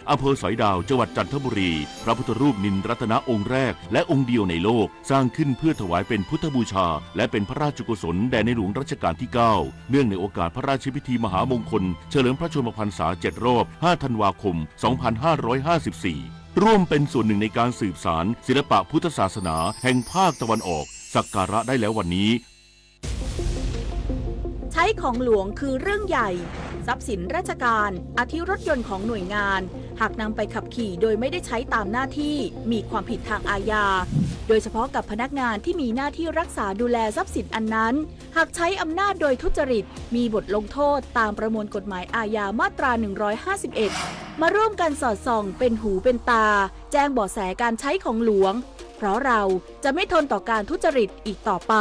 อำเภอสอยดาว จังหวัดจันทบุรี พระพุทธรูปนินรัตนะองค์แรกและองค์เดียวในโลก สร้างขึ้นเพื่อถวายเป็นพุทธบูชา และเป็นพระราชกุศลแด่ในหลวงรัชกาลที่ เก้า เนื่องในโอกาสพระราชพิธีมหามงคล เฉลิมพระชนมพรรษา เจ็ด รอบ ห้า ธันวาคม สองพันห้าร้อยห้าสิบสี่ ร่วมเป็นส่วนหนึ่งในการสืบสานศิลปะพุทธศาสนาแห่งภาคตะวันออก สักการะได้แล้ววันนี้ ใช้ของหลวงคือเรื่องใหญ่ ทรัพย์สินราชการ อาทิรถยนต์ของหน่วยงาน หากนำไปขับขี่โดยไม่ได้ใช้ตามหน้าที่ มีความผิดทางอาญา โดยเฉพาะกับพนักงานที่มีหน้าที่รักษาดูแลทรัพย์สินอันนั้น หากใช้อำนาจโดยทุจริต มีบทลงโทษตามประมวลกฎหมายอาญามาตรา หนึ่งร้อยห้าสิบเอ็ด มาร่วมกันสอดส่องเป็นหูเป็นตา แจ้งเบาะแสการใช้ของหลวง เพราะเราจะไม่ทนต่อการทุจริตอีกต่อไป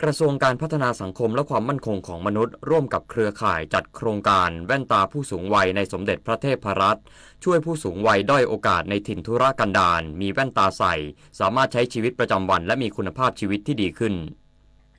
กระทรวงการพัฒนาสังคมและความมั่นคงของมนุษย์ ร่วมกับเครือข่ายจัดโครงการแว่นตาผู้สูงวัยในสมเด็จพระเทพรัตน์ ช่วยผู้สูงวัยด้อยโอกาสในถิ่นทุรกันดาร มีแว่นตาใส่ สามารถใช้ชีวิตประจำวันและมีคุณภาพชีวิตที่ดีขึ้น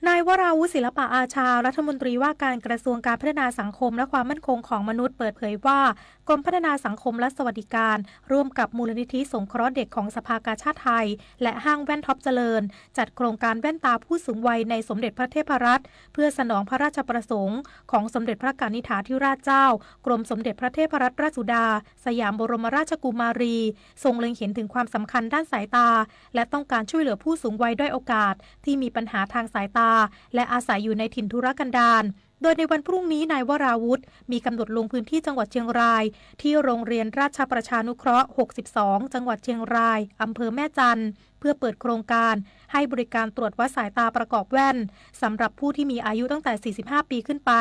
นายวราวุฒิศิลปะอาชา รัฐมนตรีว่าการกระทรวงการพัฒนาสังคมและความมั่นคงของมนุษย์เปิดเผยว่า กรมพัฒนาสังคมและสวัสดิการ ร่วมกับมูลนิธิสงเคราะห์เด็กของสภากาชาดไทย และห้างแว่นท็อปเจริญ จัดโครงการแว่นตาผู้สูงวัยในสมเด็จพระเทพรัตน์ เพื่อสนองพระราชประสงค์ของสมเด็จพระกนิษฐาธิราชเจ้า กรมสมเด็จพระเทพรัตนราชสุดา สยามบรมราชกุมารี ทรงเล็งเห็นถึงความสำคัญด้านสายตา และต้องการช่วยเหลือผู้สูงวัยด้อยโอกาส ที่มีปัญหาทางสายตา และอาศัยอยู่ในถิ่นทุรกันดาร โดยในวันพรุ่งนี้นายวราวุธ มีกำหนดลงพื้นที่จังหวัดเชียงราย ที่โรงเรียนราชประชานุเคราะห์ หกสิบสอง จังหวัดเชียงราย อำเภอแม่จันทน์ เพื่อเปิดโครงการให้บริการตรวจวัดสายตาประกอบแว่น สำหรับผู้ที่มีอายุตั้งแต่ สี่สิบห้า ปีขึ้นไป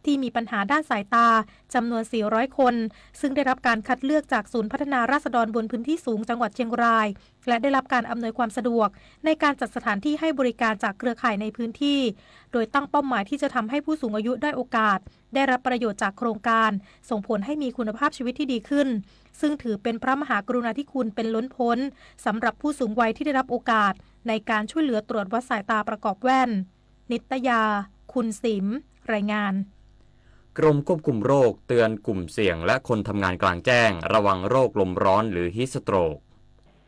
ที่มีปัญหาด้านสายตา จำนวน สี่ร้อย คน ซึ่งได้รับการคัดเลือกจากศูนย์พัฒนาราษฎรบนพื้นที่สูงจังหวัดเชียงราย และได้รับการอำนวยความสะดวกในการจัดสถานที่ให้บริการจากเครือข่ายในพื้นที่ โดยตั้งเป้าหมายที่จะทำให้ผู้สูงอายุด้อยโอกาส ได้รับประโยชน์จากโครงการ ส่งผลให้มีคุณภาพชีวิตที่ดีขึ้น ซึ่งถือเป็นพระมหากรุณาธิคุณเป็นล้นพ้น สำหรับผู้สูงวัยที่ได้รับโอกาส ในการช่วยเหลือตรวจวัดสายตาประกอบแว่น นิตยา คุณสิม รายงาน กรมควบคุมโรคเตือนกลุ่มเสี่ยงและคนทำงานกลางแจ้ง ระวังโรคลมร้อนหรือ heat stroke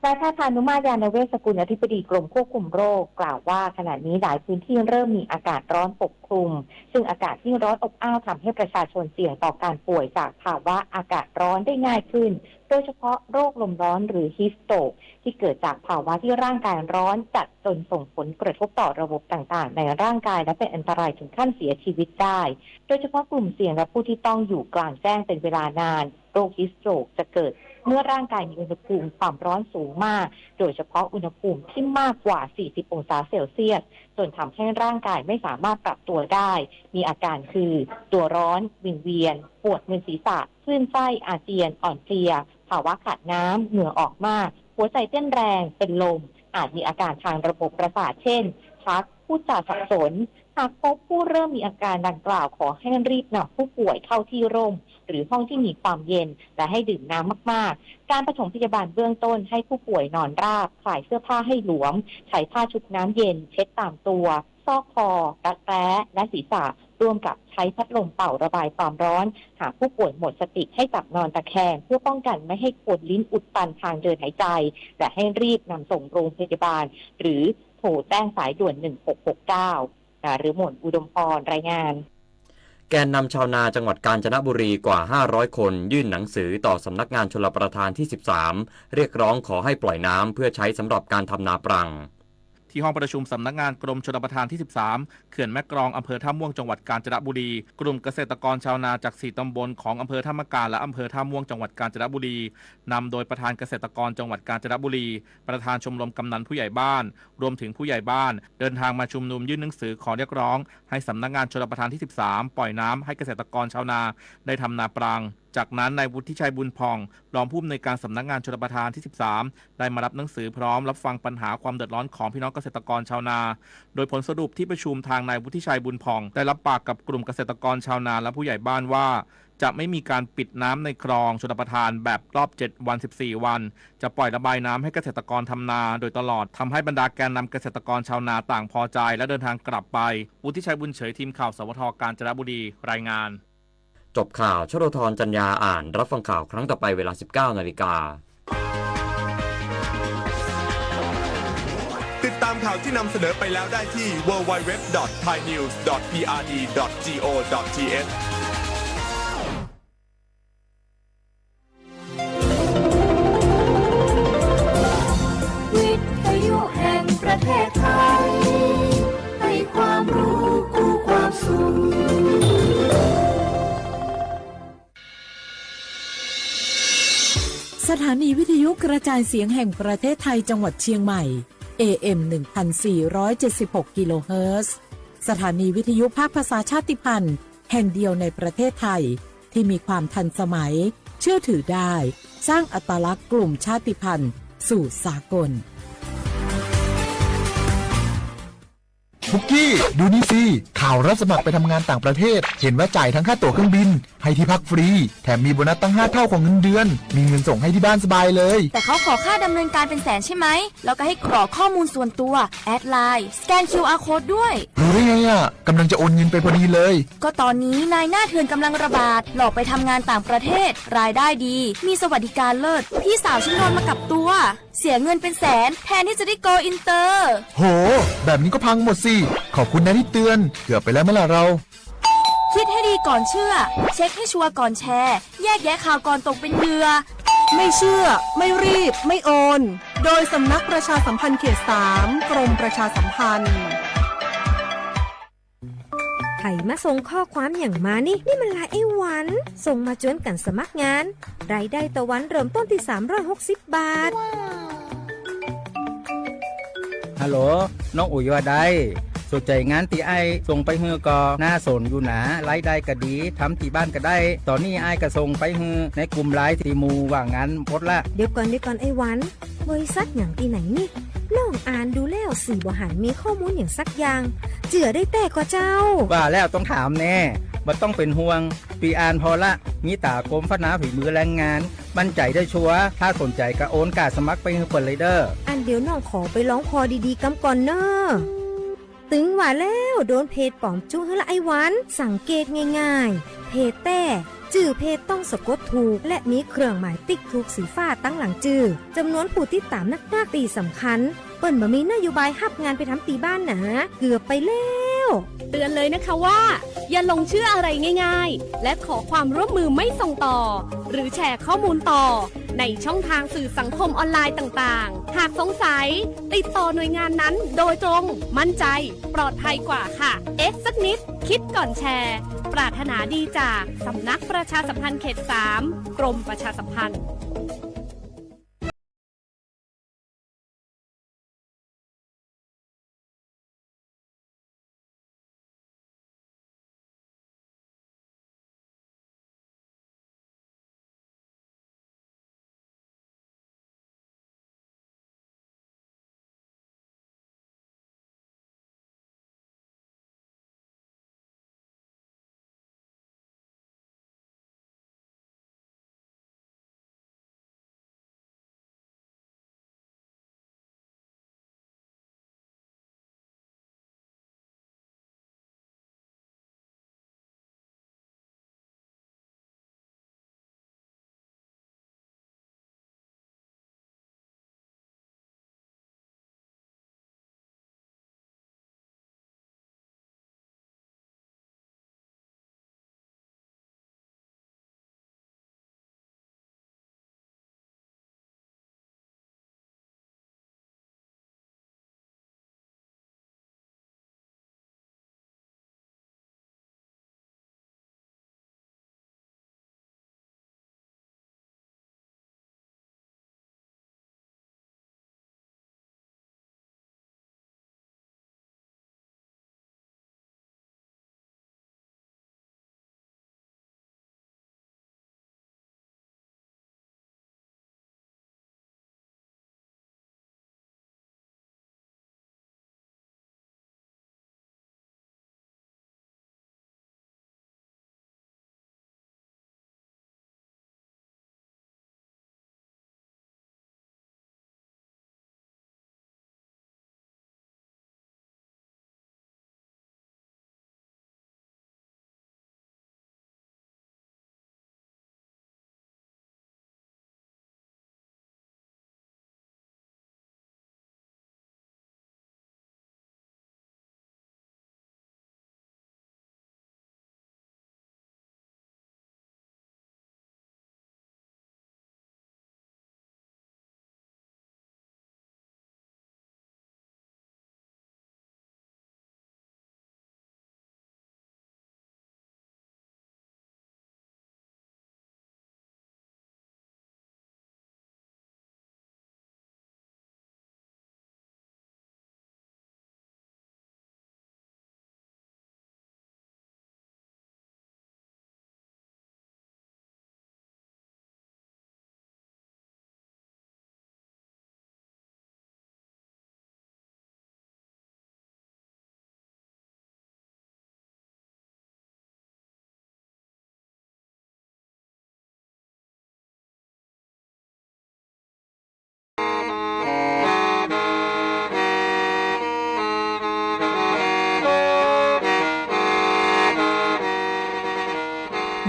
นายแพทย์พานุมาตร ยานเวชสกุล อธิบดีกรมควบคุมโรค กล่าวว่าขณะนี้หลายพื้นที่เริ่มมีอากาศร้อนปกคลุม ซึ่งอากาศที่ร้อนอบอ้าวทำให้ประชาชนเสี่ยงต่อการป่วยจากภาวะอากาศร้อนได้ง่ายขึ้น โดยเฉพาะโรคลมร้อนหรือ heat stroke ที่เกิดจากภาวะที่ร่างกายร้อนจัดจนส่งผลกระทบต่อระบบต่างๆ ในร่างกายและเป็นอันตรายถึงขั้นเสียชีวิตได้ โดยเฉพาะกลุ่มเสี่ยงและผู้ที่ต้องอยู่กลางแจ้งเป็นเวลานาน โรค heat stroke จะเกิดเมื่อร่างกายมีอุณหภูมิความร้อนสูงมาก โดยเฉพาะอุณหภูมิที่มากกว่า สี่สิบ องศาเซลเซียส จนทำให้ร่างกายไม่สามารถปรับตัวได้ มีอาการคือ ตัวร้อน วิงเวียน ปวดมึนศีรษะ คลื่นไส้ อาเจียน อ่อนเพลีย ภาวะขาดน้ำ เหงื่อออกมาก หัวใจเต้นแรง เป็นลม อาจมีอาการทางระบบประสาทเช่น ชัก พูดจาสับสน หากพบผู้เริ่มมีอาการดังกล่าวขอให้รีบนำผู้ป่วยเข้าที่ร่ม หรือห้องที่มีความเย็น และให้ดื่มน้ำมากๆ การปฐมพยาบาลเบื้องต้นให้ผู้ป่วยนอนราบ คลายเสื้อผ้าให้หลวม ใช้ผ้าชุบน้ำเย็นเช็ดตามตัว ซอกคอ รักแร้ และศีรษะ ร่วมกับใช้พัดลมเป่าระบายความร้อน หากผู้ป่วยหมดสติให้จับนอนตะแคง เพื่อป้องกันไม่ให้โคนลิ้นอุดตันทางเดินหายใจ และให้รีบนำส่งโรงพยาบาล หรือโทรแจ้งสายด่วน หนึ่งหกหกเก้า นฤมล อุดมพร รายงาน แกนนำชาวนาจังหวัดกาญจนบุรีกว่า ห้าร้อย คน ยื่นหนังสือต่อสำนักงานชลประทานที่ สิบสาม เรียกร้องขอให้ปล่อยน้ำเพื่อใช้สำหรับการทำนาปรัง ที่ห้องประชุมสำนักงานกรมชลประทานที่ สิบสาม เขื่อนแม่กลอง อำเภอท่าม่วง จังหวัดกาญจนบุรี กลุ่มเกษตรกรชาวนาจาก สี่ ตำบลของอำเภอธามกาและอำเภอท่าม่วง จังหวัดกาญจนบุรี นำโดยประธานเกษตรกรจังหวัดกาญจนบุรี ประธานชมรมกำนัลผู้ใหญ่บ้าน รวมถึงผู้ใหญ่บ้าน เดินทางมาชุมนุมยื่นหนังสือขอเรียกร้องให้สำนักงานชลประทานที่ สิบสาม ปล่อยน้ำให้เกษตรกรชาวนาได้ทำนาปรัง จากนั้นนายวุฒิชัย บุญผ่อง รองผู้อำนวยการสำนักงานชลประทานที่ สิบสาม ได้มารับหนังสือพร้อมรับฟังปัญหาความเดือดร้อนของพี่น้องเกษตรกรชาวนา โดยผลสรุปที่ประชุมทางนายวุฒิชัย บุญผ่อง ได้รับปากกับกลุ่มเกษตรกรชาวนาและผู้ใหญ่บ้านว่า จะไม่มีการปิดน้ำในคลองชลประทานแบบรอบ เจ็ด วัน สิบสี่ วัน จะปล่อยระบายน้ำให้เกษตรกรทำนาโดยตลอด ทำให้บรรดาแกนนำเกษตรกรชาวนาต่างพอใจและเดินทางกลับไป วุฒิชัย บุญเฉย ทีมข่าว สวท กาญจนบุรี รายงาน จ ตบข่าว ชโลธร จันยา อ่าน รับฟังข่าวครั้งต่อไปเวลา สิบเก้านาฬิกา ติดตามข่าวที่นำเสนอไปแล้วได้ที่ ดับเบิลยู ดับเบิลยู ดับเบิลยู ดอท ไทยนิวส์ ดอท พีอาร์ดี ดอท จี โอ ดอท ที เอช วิทยุแห่งประเทศไทย ให้ความรู้คู่ความสุข สถานีวิทยุกระจายเสียงแห่งประเทศไทยจังหวัดเชียงใหม่ เอ เอ็ม หนึ่งพันสี่ร้อยเจ็ดสิบหก กิโลเฮิรตซ์ สถานีวิทยุภาคภาษาชาติพันธุ์แห่งเดียวในประเทศไทย ที่มีความทันสมัย เชื่อถือได้ สร้างอัตลักษณ์กลุ่มชาติพันธุ์สู่สากล ปุกกี้ ดูนี่สิ ข่าวรับสมัครไปทำงานต่างประเทศ เห็นว่าจ่ายทั้งค่าตั๋วเครื่องบิน ให้ที่พักฟรี แถมมีโบนัสตั้งห้าเท่าของเงินเดือน มีเงินส่งให้ที่บ้านสบายเลย แต่เขาขอค่าดำเนินการเป็นแสนใช่ไหม แล้วก็ให้กรอกข้อมูลส่วนตัว แอดไลน์ สแกน คิวอาร์ โค้ดด้วย รู้ได้ไงอ่ะ กำลังจะโอนเงินไปพอดีเลย ก็ตอนนี้นายหน้าเถื่อนกำลังระบาด หลอกไปทำงานต่างประเทศ รายได้ดี มีสวัสดิการเลิศ พี่สาวฉันโดนมากับตัว เสียเงินเป็นแสน แทนที่จะได้โกลอินเตอร์ โห แบบนี้ก็พังหมดสิ ขอบคุณนะที่เตือน เกือบไปแล้วไหมล่ะเรา คิดให้ดีก่อนเชื่อ เช็คให้ชัวร์ก่อนแชร์ แยกแยะข่าวก่อนตกเป็นเหยื่อ ไม่เชื่อ ไม่รีบ ไม่โอน โดยสำนักประชาสัมพันธ์เขตสาม กรมประชาสัมพันธ์ ใผมาส่งข้อความอย่างมานี่ นี่มันไลน์ไอ้หวัน ส่งมาจวนกันสมัครงาน รายได้ต่อวันเริ่มต้นที่สามร้อยหกสิบบาท ฮัลโหล น้องอุ๋ยว่าได สนใจงานตี้อ้ายส่งไปหื้อก่อ น่าสนอยู่นะ รายได้ก็ดี ทำตี้บ้านก็ได้ ตอนนี้อ้ายก็ส่งไปหื้อในกลุ่มไลน์ตี้หมู่ว่างงานหมดละ เดี๋ยวก่อน เดี๋ยวก่อนไอ้หวัน บริษัทหยังตี้ไหนนี่ น้องอ่านดูแล้วสี่บ่หันมีข้อมูลหยังสักอย่าง เจื้อได้แต๊ก่อเจ้า ว่าแล้วต้องถามแน่ บ่ต้องเป็นห่วง พี่อ่านพอละ มีตากรมพัฒนาฝีมือแรงงาน มั่นใจได้ชัวร์ ถ้าสนใจก็โอนก้าสมัครไปหื้อเปิ้นเลยเด้อ อันเดี๋ยวน้องขอไปลองผ่อดีๆกำก่อนเน้อ ตึงว่าแล้วโดนเพจปลอมจุ๊หื้อละไอ้หวัน สังเกตง่ายๆ เพจแต๊ จื้อเพจต้องสะกดถูก และมีเครื่องหมายติ๊กถูกสีฟ้าตังหลังจื้อ จำนวนผู้ติดตามนักๆ ตี้สำคัญ เปิ้นบ่มีนโยบายฮับงานไปทำตี้บ้านหนา เกือบไปแล้ว เตือนเลยนะคะว่า อย่าหลงเชื่ออะไรง่ายๆ และขอความร่วมมือไม่ส่งต่อ หรือแชร์ข้อมูลต่อ ในช่องทางสื่อสังคมออนไลน์ต่างๆ หากสงสัย ติดต่อหน่วยงานนั้นโดยตรง มั่นใจ ปลอดภัยกว่าค่ะ เอ๊ะสักนิด คิดก่อนแชร์ ปรารถนาดีจากสำนักประชาสัมพันธ์เขตสาม กรมประชาสัมพันธ์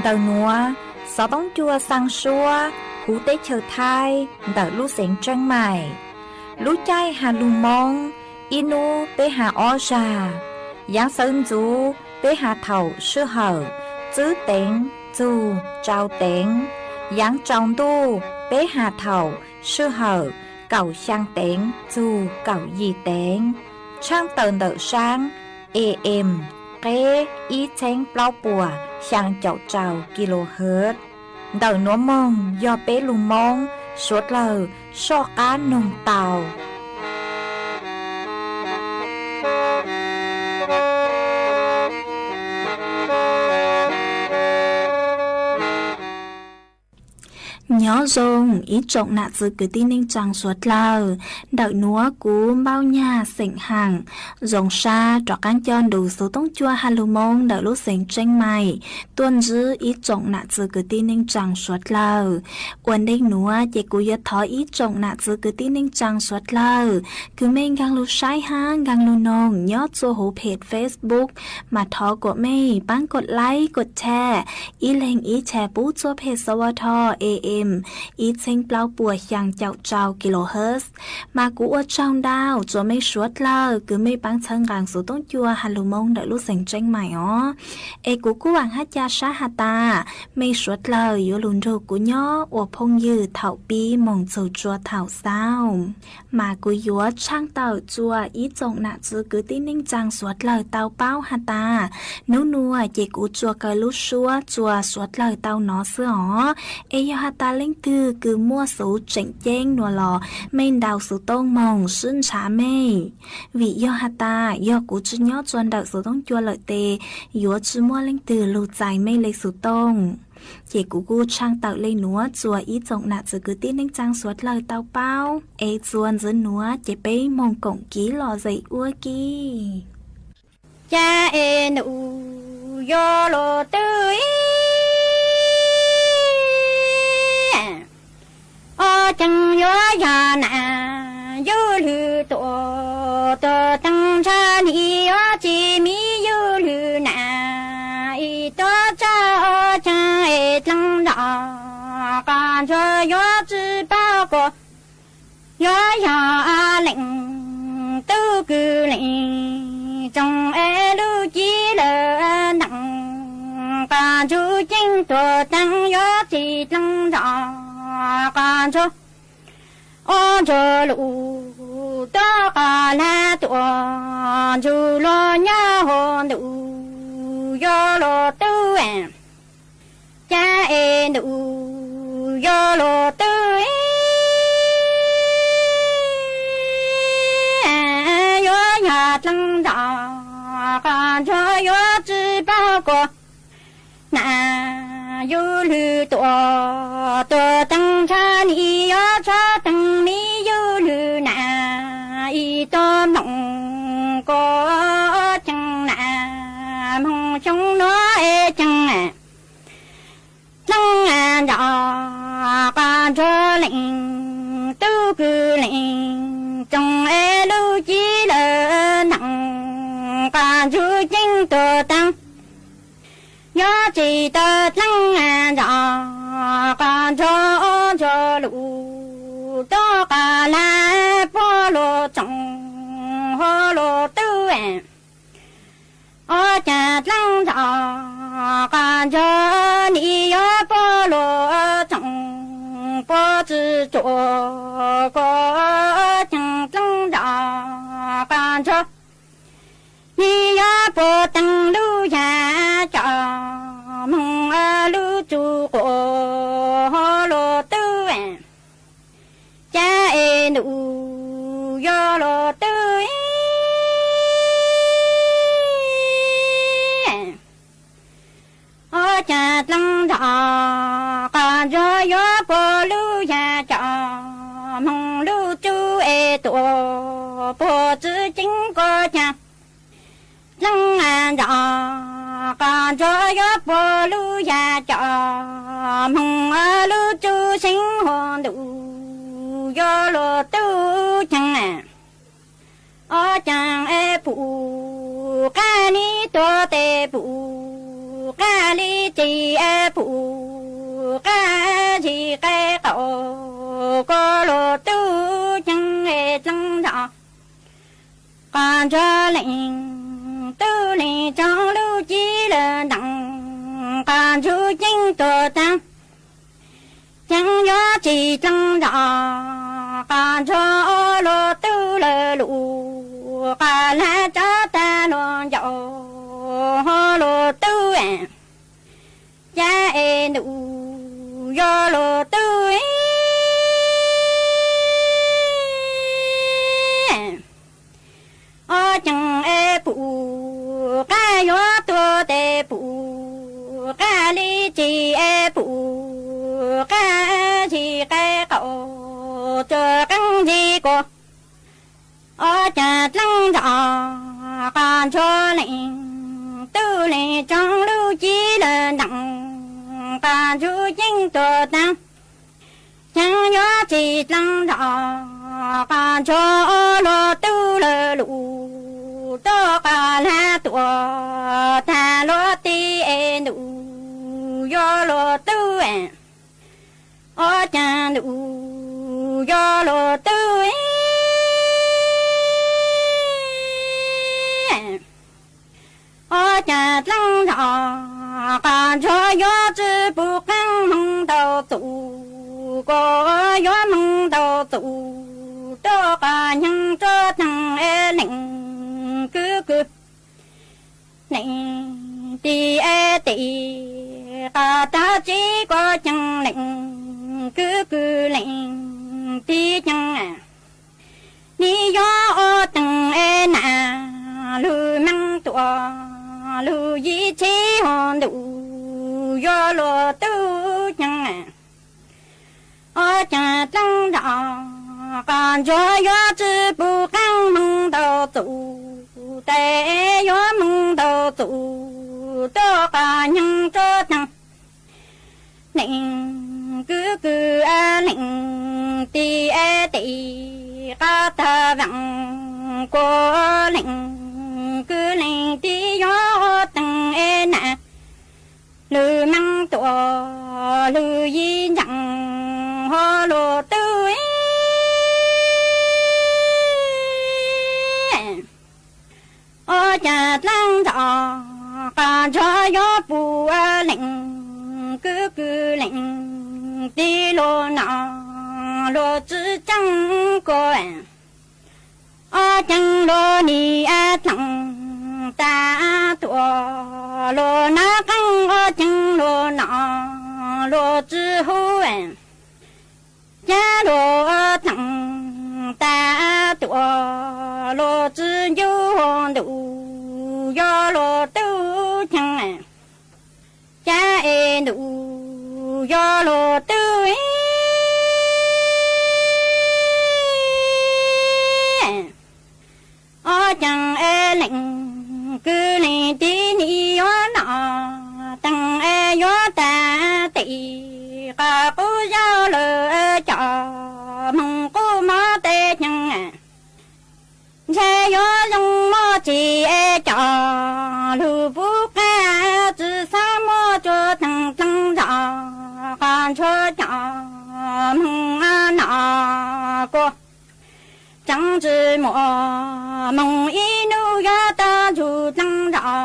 Ntawm nuav, xov toob cua xaa suab huv teb chaws Thaib ntawm lub xeev Tseeb Maim. Lub caij has lug Moob, ib nub peb has ob zag. Yaav sawv ntxuv peb has thaum sij hawm tsib teev txug rau teev. Yaav tsaus ntuj peb has thaum sij hawm kaum xyaa teev txug kaum yim teev. Tshaaj tawm ntawm saab A M qeb ib txheeb plaub puas xyaa caum rau kilohertz. Ntawm nuav moog yog peb lug Moob suav dlawg soj qaab noog tau. Nyob zoo ib tsoom nam txiv kwv tij neej tsaa suav dlawg. Ntawm nuav kuv Npauj Nyag xeem Haam zoo sab rov qaab coj nrug xuv toob cua has lug Moob ntawm lub xeev Tseeb Maim tuaj ntsib ib tsoom nam txiv kwv tij neej tsaa suav dlawg. Ua ntej nuav ces kuv yuav thov ib tsoom nam txiv kwv tij neej tsaa suav dlawg, kws mej nkaag lug saib hab nkaag lug noog nyob txhua huv phem Facebook, mas thov kuas mej paab kov like kov share, ib leeg ib share pub txhua phem xov ua tho A M ib txheeb plaub puas xyaa caum rau kilohertz. Mas kuv ua tsaug ntau txhua mej suav dlawg kws mej paab txhawb nqaa xuv toob cua has lug Moob ntawm lub xeev Tseeb Maim os. Es kuv kuj vaam hab ca sab has tas, mej suav dlawg yuav lug nrug kuv nyob ua phooj ywg thaum pib moog txug tsua thaum xaus. Mas kuv yuav tshaaj tawm txhua ib tsoom nam txiv kwv tij neej tsaa suav dlawg tau paub has tas, nub nuav ces kuv tsuas kaw lub suab txhua suav dlawg tau nov xwb os. Es yog has tas leej twg kws muaj xuv tseem ceeb nuav los, mej ntaus xuv tooj moog sib ntshav mej. Vim yog has tas yog kuv tsi nyob txhua ntawm xuv toob cua lawm tes, yuav tsi muaj leej twg lug txais mej le xuv tooj. Ces kuv kuj tshaaj tawm le nuav txhua ib tsoom nam txiv kwv tij neej tsaa suav dlawg tau paub. Es txhua ntxiv nuav ces peb moog koom kiv los zem ua ke. Ca es ntuj yuav luag twb ib, ob ceev yuav yog nam yuj lwg tuam, tuam teev ntshaw nim yuav tsis miv yuj lwg nam ib tuam tsav, ob ceev es dleev nrov, qab ntsuag yuav tsi paub kuas yuav yog leej tub kws leej tsoom es lub cib lawm ntees, qab ntsuag ceeb tuam teev yuav tsis dleev nrov, qab ntsuag ob ntsuag lug tuab qab lag tuam, ntsuag luag nyob hauv ntuj yuav luag twb, ca es ntuj yuav luag twb ib, yuav yog dleev nrov, qab ntsuag yuav tsi paub kuas nam yuj lwg tuam, tuam teev ntshaw nim yuav tshuav teev miv yuj lwg nam ib tuam mloog, kuas ceev nam mloog xyoo nuav es ceev dleev nrov, qab ntsuag leej tub kws leej tsoom es lub cib lawm ntees, qab ntsuag ceeb tuam teev yuav tsis tau dleev nrov, qab ntsuag ob ntsuag lug tuab qab lag puab luag tsoom, hauv luag twb ob ceev dleev nrov, qab ntsuag nim yuav puab luag tsoom, puab tsi tsuam kuas ceev dleev nrov, qab ntsuag nim yuav puab teev lub yag coj moog lub tsuj quas, hauv luag twb ca es ntuj yuav luag twb ib, ob ceev dleev nrov, qab ntsuag yuav puab lub yag coj moog lub tsuj es tuam, puab tsi ceev kuas ceev dleev nrov, qab ntsuag yuav puab lub yag coj moog lub tsuj seev hauv ntuj yuav luag twb ceev, ob ceev es pum qab nim tuam tes pum qab li tsis pum qab zis qab qaum, koj lub tub ceev dleej zos qos ntsuag leej, tub leej tsoom lub cib lawm ntees qos ntsuag ceeb tuag tag. Ceev yuav tsis dleej zos qos ntsuag lub tub lawm lus, qos lag tsob tag luag ncauj lub tub cas es ntuj yog lub tub ob ceev es pum qab yuav tuag tes pum qab li tsis es pum qab zis qab qaum tsuas qeeb ntsis kuv. Ob ceev dleej zos qos ntsuag leej, tub leej tsoom lub cib lawm ntees qos ntsuag ceeb tuag tag. Ceev yuav tsis dleej zos qos ntsuag lub tub lawm lus, tuaj qos lag tuaj tag luag tib es ntuj yog lub tub ob ceev ntuj yog lub tub ob ceev dleej zos qos ntsuag yuav tsis pum qeeb moog ntau txus, kuv yuav moog ntau txus tuaj qos nyeeg tsuag teeg es leej kwv kws leej tib es tib qos tag tsis kuv ceev leej kwv kws leej tib ceev nim yog ob teev es nam lug meej tuaj lug yim txhib hov ntuj yog lub tub ceev ob ceev dleej zos qos ntsuag yuav tsis pum qeeb moog ntau txus, tes yuav moog ntau txus tuaj qos nyeeg tsuag teeg leej kwv kws leej tib es tib qos tag veem kuv leej kwv leej tib yog ob teev es nam lug meej tuaj lug yim ntsees hov lub tub ob ceev dleej zos qos ntsuag yuav pum leej kwv kws leej tib lug no lug tsis ceev kuv ob ceev lug nim dleej tag tuaj lug nab qeeb ob ceev lug no lug tsis huv cas lug dleej tag tuaj lug tsis ncu ntuj yog lub tub ceev cas es ntuj yog lub tub ob ceev es leej kwv leej tib nim yuav no teev es yuav tag tes qos qub zaug lawm cov moog qub mob tes ceev ntshe yuav zoo muaj tsis es cov lug pum qab tsis xav muaj tsuag teev dleej zos qos ntsuag cov moog no kuv tseem tsis muaj moog ib nub yuav tag ntug dleej zos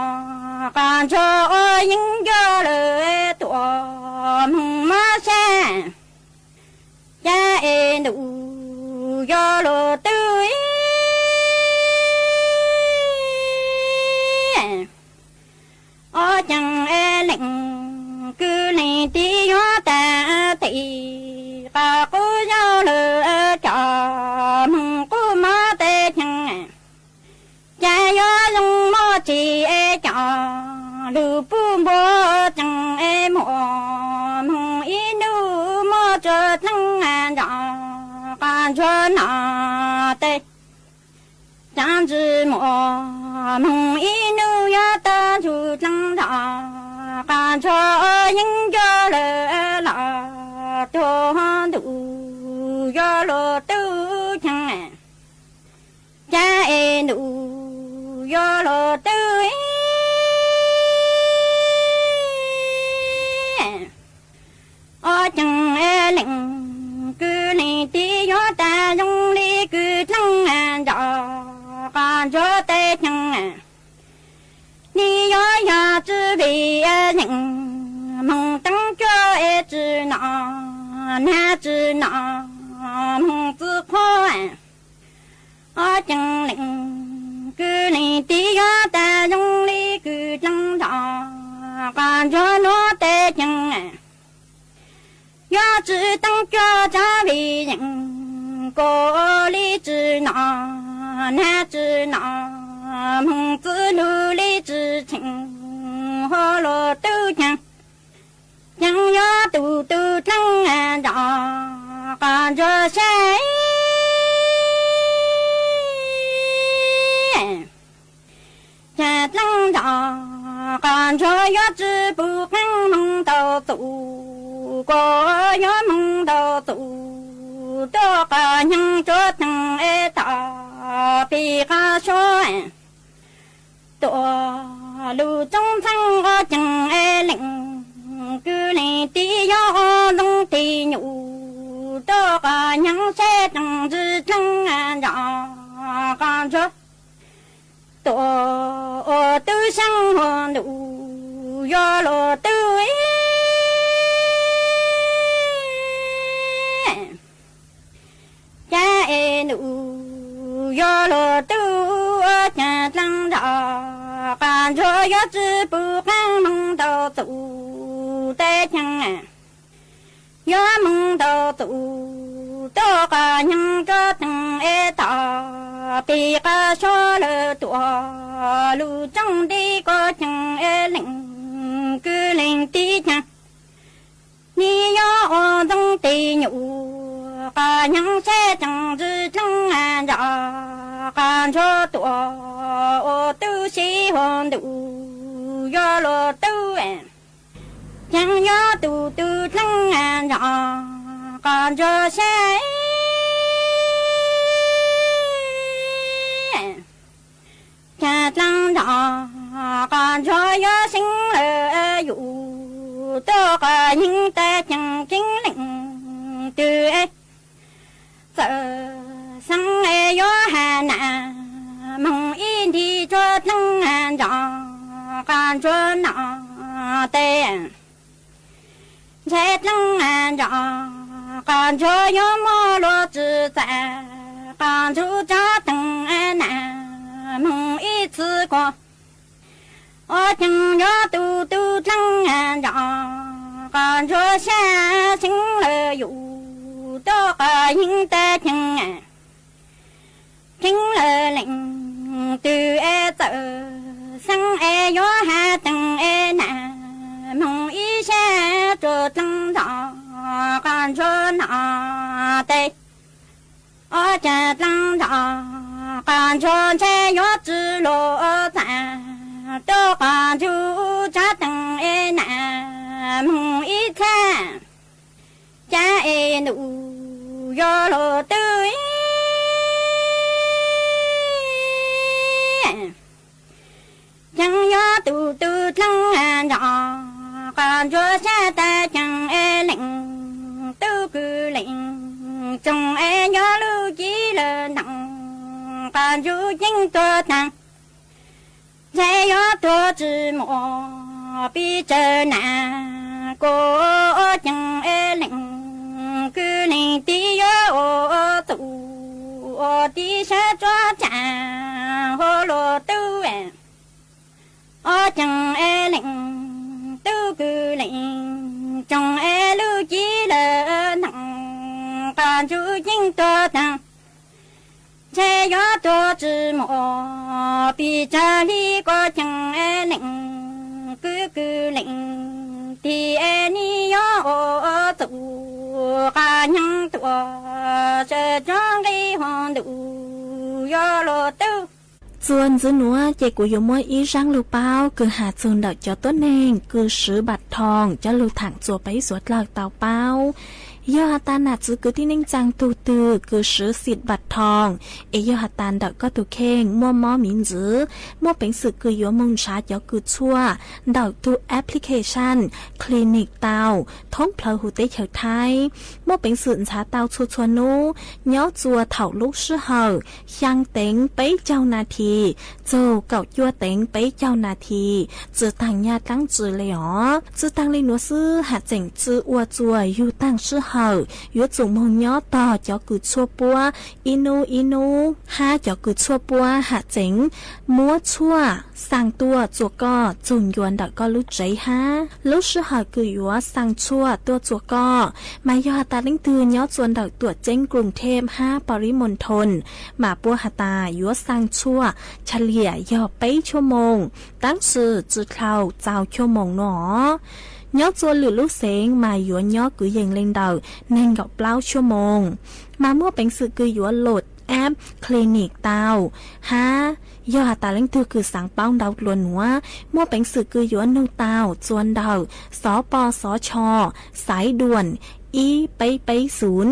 qos ntsuag ua yeeb ncuab lawm tuaj moog mob sab cas es ntuj yog lub tub ob ceev es leej kwv leej tib yuav tag tes qos qub zaug lawm cov moog qub mob tes ceev cas yuav zoo muaj tsis es cov lug pum npua ceev es muaj moog ib nub muaj tsuag dleej zos qos ntsuag no tes cas tsis muaj moog ib nub yuav tag ntug dleej zos qos ntsuag yeeb ncuab lawm los tuag ntuj yog lub tub ceev cas es ntuj yog lub tub Moog teeb cuab es tsi nom, nag tsi nom, moog txwv qhuav. Ob ceev leej kws leej twg yuav tas zoo li kws dlaag nrov, qhov ntsuag nuav tes ceev. Yuav tsi teeb cuab tsav vim yeem, kua li tsi nom, nag tsi nom, moog txwv lug li tsi tsheej, hab lug tub ceev. Ceev yuav tug tug dlaab nrov, qhov ntsuag sab. Ca dlaab nrov, qhov ntsuag yuav tsi pum qeej moog tau txug, kua yuav moog tau txug, tuaj qhov nyeeg tsuav teeg es tom peg qhov suab. Tuaj lug tsob ntxheeb ob ceev es leej, kws leej twg yuav ua ntxoov tes nyum, tuaj qhov nyeeg sab teeg ntsis dlaab nrov, qhov ntsuag. Tuaj ua tub seeb hua ntuj yuav lug tub. Ca es ntuj yuav lug tub, ca dlaab nrov, qhov ntsuag yuav tsi pum qeej moog tau txug tes ceev. Yuav moog tau txug, tuaj qhov nyeeg tsuav teeg es tom peg qhov suab lawm, tuaj lug tsob nti kua ceev es leej, kws leej twg ceev. Nwg yuav ua ntxoov tes nyum, qhov nyeeg sab teeg ntsis dlaab nrov, qhov ntsuag tuaj ua tub si hua ntuj yuav lug tub. Ceev yuav tug tug dlaab nrov, qhov ntsuag sab. Ca dlaab nrov, qhov ntsuag yuav seev lawm yus, tuaj qhov nyeeg tas ceev, ceev leej twg es txawm xeeb es yuav has nas, moog ib nti tsuav dlaab nrov, qhov ntsuag nom tes. Ntshe dlaab nrov, qhov ntsuag yuav muaj lug tsi txav, qhov ntsuag tsuav teeg nas, moog ib txhis kua. Ob ceev yuav tug tug dlaab nrov, qhov ntsuag sab seev lawm yus, tuaj qhov nyeeg tas ceev. Ceev lawm leej twg es txawm xeeb es yuav has teeg es nas, moog ib sab tsuav dlaab nrov, qhov ntsuag nom tes. Ob ca dlaab nrov, qhov ntsuag ntshe yuav tsi lug txav, tuaj qhov ntsuag tsuav teeg es nas, moog ib txhis. Ca es ntuj yuav lug tub. Ceev yuav tug tug dlaab nrov, qhov ntsuag sab tas ceev es leej, tub kws leej tsoom es nyob lub cib lawm nteem, qhov ntsuag yeej tuag taag. Ntshe yuav tuag tsi muaj pes tsawg nas, kua ceev es leej, kws leej twg yuav ua txuj ua tig sab tsuab tsav hauv luag tub. Ob ceev es leej, tub kws leej tsoom es lub cib lawm nteem, qhov ntsuag yeej tuag taag. Ntshe yuav tuag tsi muaj pes tsawg li kua ceev es leej, kws kws leej tig es nwg yuav ua txuj qhov nyeeg tuaj sawv tsuag nqi hauv ntuj yuav luag tub. Txuas ntxiv nuav ces kuv yuav muab ib zaab lug paub kws has txug ntawm cov tuab neeg kws swv npam thoo coj lug thaam txuas peb suav dlawg tau paub. Yog has tas nam txwv kwv tij neej tsaa tug twg kws swv xim npam thoo, es yog has tas ntawm koj tug kheej muaj mob miv ntxwv, muaj peev xwm kws yuav moog nrhav cov kws tshuaj ntawm tug application Clinic tau thoob plawg huv teb chaws Thaib, muaj peev xwm nrhav tau txhua txhua nub, nyob txua thaum lub sij hawm xyaa teev peb caug nas this txug kaum cuaj teev peb caug nas this, tsi taag nyaj dlaab tsi le os. Tsi taag le nuav xwb, has tseem tsi ua txuas yug taag sij hawm, yuav tsum moog nyob tog cov kws tshuaj puab ib nub ib nub, hab cov kws tshuaj puab has tseem muab tshuaj xaa tuaj txua koj txug ncua ntawm koj lub tsev hab lub sij hawm kws yuav xaa tshuaj tuaj txua koj. Mas yog has tas leej twg nyob txua ntawm tuam ceeb Kruv Theb hab Pab Lis Moos Thoos, mas puab has tas yuav xaa tshuaj chaw liam yog peb tshuaj moos, tab sis tsi dhau txaus tshuaj moos nua. Nyob txua lwm lub xeev mas yuav nyob kwv yees le ntawm neeg nkaum plaub tshuaj moos, mas muaj peev xwm kws yuav load app Clinic tau, hab yog has tas leej twg kws xaav paub ntau dlua nuav, muaj peev xwm kws yuav nug tau txua ntawm xov pos xov cho xaiv duam ib peb peb xum,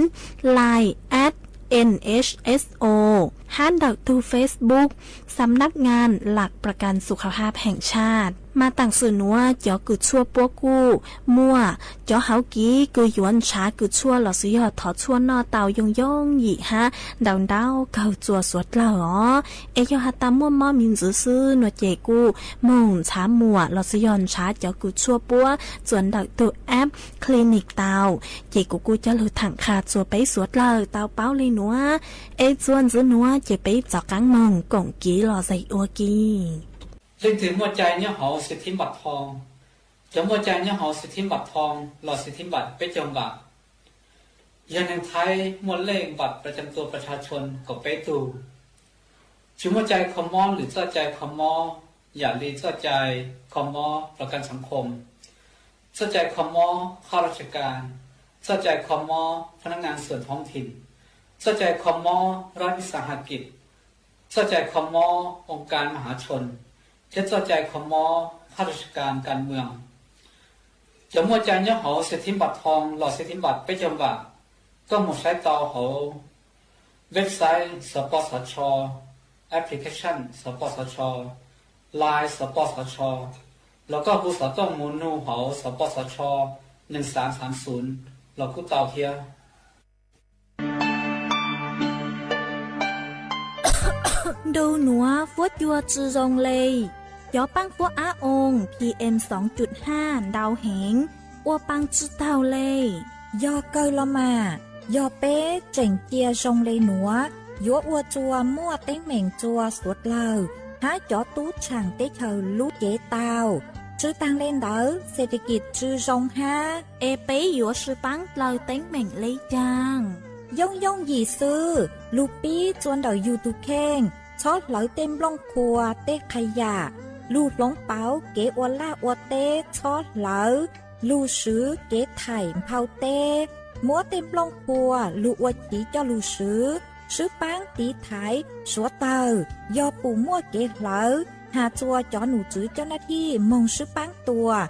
Line at N H S O, hab ntawm tug Facebook Xam Nab Ngas Lam Pra Kan Xu Khau Hab Heem Tshaj. Mas taam sim nuav cov kws tshuaj puab kuj muaj cov hauv kiv kws yuav nrhav kws tshuaj lossis yog thov tshuaj noj tau yooj yooj yim hab nrau nrau kawg txua suav dlawg os. Es yog has tas muaj mob miv ntxwv xwb nua ces kuj moog nrhav muam lossis yog nrhav cov kws tshuaj puab txua ntawm tug app Clinic tau. Ces kuv kuj coj lug thaam qha txua peb suav dlawg tau paub le nuav. Es txua ntxiv nuav ces peb rov qaab moog koom kiv los zais ua ke. Leej twg muaj cai nyob hauv xwm thib npam thoo, cov muaj cai nyob hauv xwm thib npam thoo los xwm thib npam peb caug npam, yog neeg Thaib muaj lej npam pra cam tua pras tsha chon kaum peb tug. Tsi muaj cai kho mob lwm txoj cai kho mob, yam li txoj cai kho mob rov kab xav khom, txoj cai kho mob khab raj tsha kas, txoj cai kho mob phab nab ngas xuam thoob thim, txoj cai kho mob rab vis xas ha kis, txoj cai kho mob oo kas ma hav chon, thiab txoj cai kho mob khab raj tsha kas kas mws. Cov muaj cai nyob hauv xwm thib npam thoo los xwm thib npam peb caug npam, koj moog saib tau hauv website xov pos xov cho, application xov pos xov cho, Line xov pos xov cho, los koj hu xov tooj moog nug hauv xov pos xov cho neeg xav xav xum los kuj tau thiab. Ntu nuav fuab cua tsi zoo le, cov paab fuab ab oo P M xoo cum haj ntau heev, ua paa tsi taug le. Yog kawg los mas, yog peb tseem cia zoo le nuav, yuav ua txua muaj teeb meem txua suav dlawg hab cov tub tshaam teb chaws lub cev tau. Tsi taag le ntawd, xes tes kis tsi zoo hab. Es peb yuav sib paab dlaw teeb meem le caag? Yooj yooj yim xwb, lug pib txua ntawm yug tug kheej, txhob hlawv tej nplooj qhuav tej qha yam, lug hloov pauv kev ua laj ua teb txhob hlawv, lug swv kev thaim nphau teb, muab tej nplooj qhuav lug ua chiv coj lug swv, sib paab tiv thaiv suav dlawg. Yog pum muaj kev hlawv, has txua cov num tswv coj nab thij moog sib paab tua,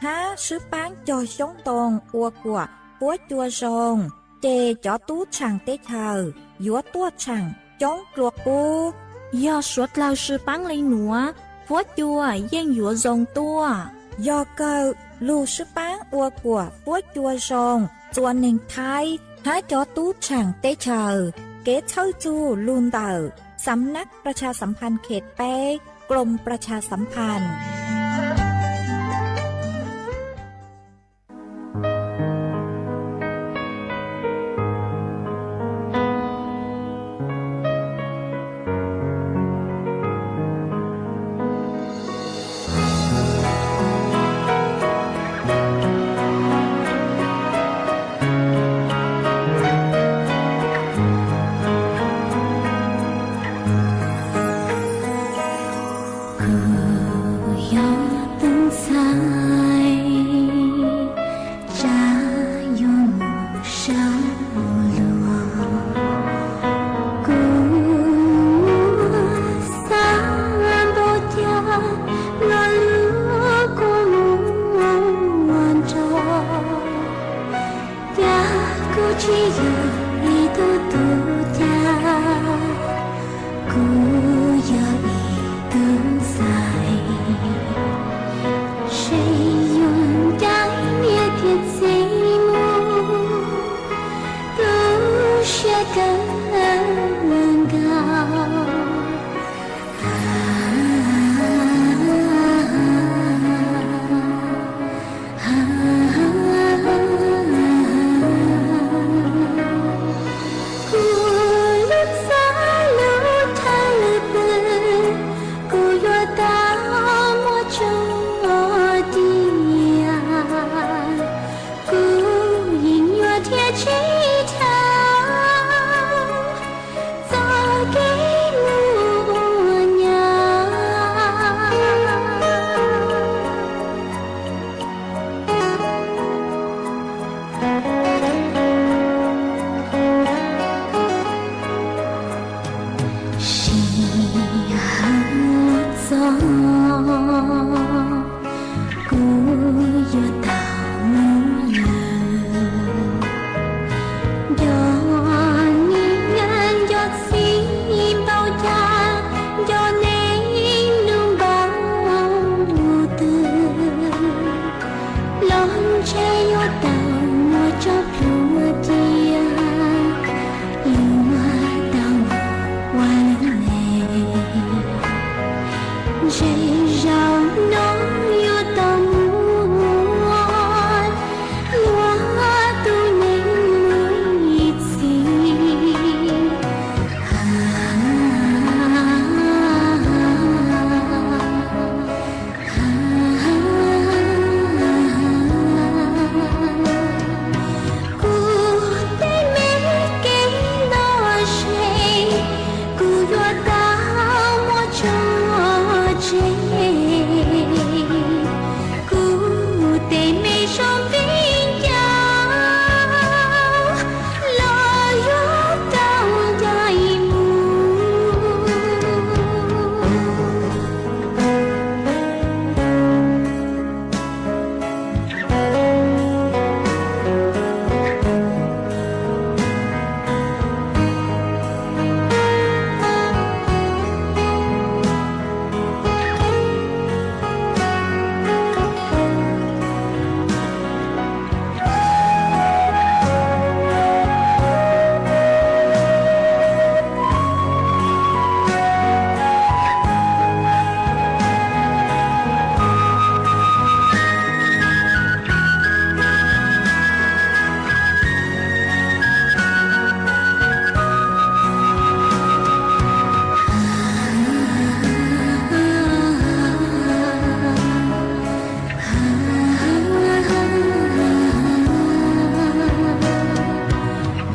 hab sib paab cog xyoob ntoo ua kuam fuab cua zoo, ces cov tub tshaam teb chaws yuav tuaj tshaam coob dlua qub. Yog suav dlawg sib paab le nuav, fuab cua yeej yuav zoo tuaj. Yog kawg, lug sib paab ua kuam fuab cua zoo txua neeg Thaib hab cov tub tshaam teb chaws. Kev txhawb txug lug ntawm Xam nab Pras Tshas Xam Phas Khes peb, Kloom Pras Tshas Xam Phas. Ib tug tub cag, kuv yog ib tug ntxhais, seb yuav ncaim niam thiab txiv mus, tu siab kawg nkaus. Kuv lub txaj lub thawj pw, kuv yuav tau muab tso tiag, kuv yeej yuav thiaj tsis dhau txoj kev mus nyab. Sij hawm txog, kuv yuav tau mus lawm. Nco niam nco txiv npaum cas, nco neej nub npaum twg, los ntshe yuav tau muab tso plhuav cia, yuav tau mus ua neej. Ntshe zaum no yuav tau mus ua luag tus neeg mus ib txhis. Kuv tej me kev ntawm seb, kuv yuav tau muab tso tseg. Kuv tej me zoo viv ncaus los yuav tau ncaim mus.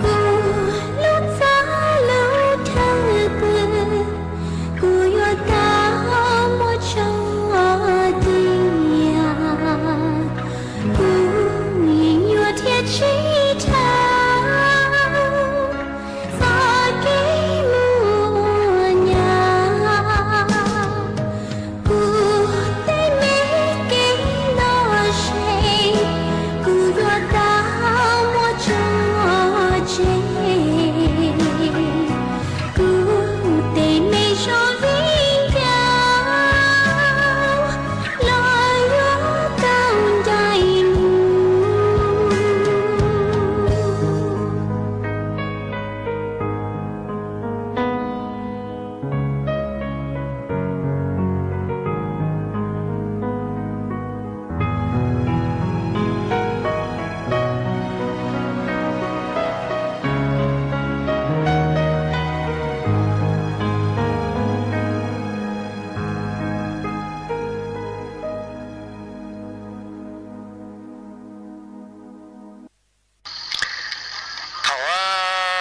Kuv lub txaj lub thawj pw, kuv yuav tau muab tso tiag, kuv yeej yuav thiaj tsis dhau txoj kev mus ua nyab. Kuv tej me kev ntawm seb, kuv yuav tau muab tso tseg. Kuv tej me zoo viv ncaus los yuav tau ncaim mus.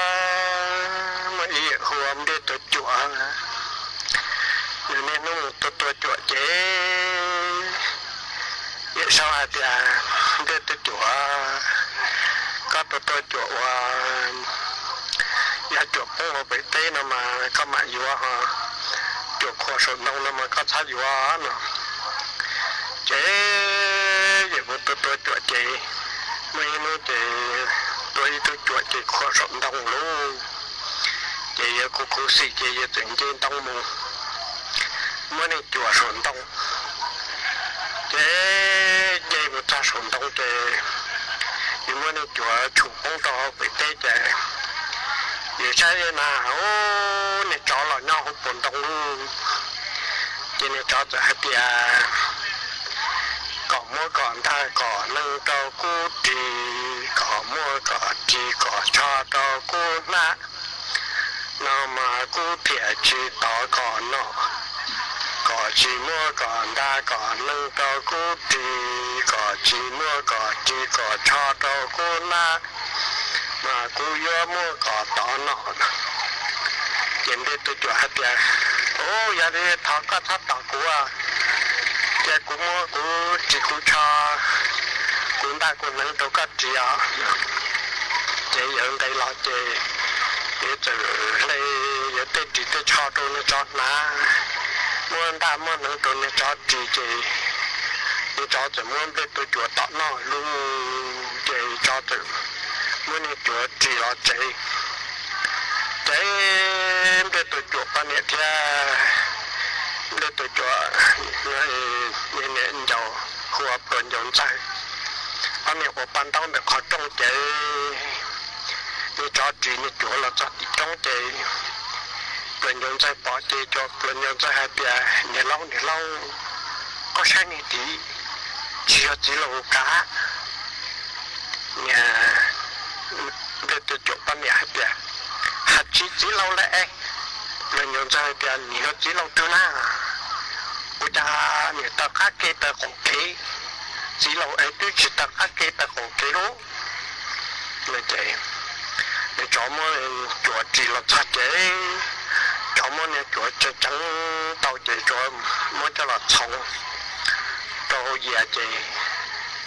Thaum muaj ib yawm hu ua Npej Tuam Cuam, nws niaj hnub mus tua tua cuam ces yawm saub hais tias, Npej Tuam Cuam, koj tua tua cuam ua, yog cuam poob hauv pem teb no mas koj mam yuav, cuam qhuav saum ntoo no mas koj txhob yuav no. Ces yawm mus tua tua cuam ces muaj ib hnub ces tus Ua ib tug cuam ces khuam saum ntoo lauj. Ces yawg khuv khuv xim ces yawg txawm nce ntoo mus muab niag cuam saum ntoo. Ces nce mus txog saum ntoo ces yawg muab niag cuam tshum poob rau hauv pem teb ces yawg saib na, ub, niag tsov los nyob hauv paus ntoo lauj. Ces niag tsov txawm hais tias, kom muab kom ntaj kom neeg rau kuv ris, kom muab kom ris kom tsho rau kuv hnab, no mas kuv thiaj tsis tom kom noj. Kom tsis muab kom ntaj kom neeg rau kuv ris, kom tsis muab kom ris kom tsho rau kuv hnab, mas kuv yuav muab kom tom noj. Ces nplej tus cuam hais tias, ub, yog li thov koj txhob tom kuv, cia kuv muab kuv ris kuv tsho, kuv ntaj kuv neeg rau koj ris os. Ces yawg nqes los ces yawg txawm hle yawg tej ris tej tsho rau niag tsov hnav, muab ntaj muab neeg rau niag tsov ris ces niag tsov txawm muab nplej tus cuam tom noj lauj. Ces tsov txawm muab niag cuam ris los tsev. Ces nplej tus cuam poj niam thiab nplej tus cuam niam ncaus hu ua Pluas Ncaus Ntxawg, ob niag ua paj ntaub ntawm qhov rooj ces niag tsov ris niag cuam los txog tim roob ces Pluas Ncaus Ntxawg pom ces Pluas Ncaus Ntxawg hais tias, niam laus, niam laus, koj saib niag tid, tsis yog txiv laus kav. Niag nplej tus cuam poj niam hais tias, hais tsis txiv laus lawm es. Pluas Ncaus Ntxawg hais tias, nim yog txiv laus twg na? Ua cas nim taw qab ke taw qaum kev, txiv laus es twb tsis taw qab ke taw qaum kev lauj. Ces niag tsov muab cuam ris los txog ces tsov muab niag cuam tseev tseev tau ces tsov muab coj los txhoov rau hauv yias ces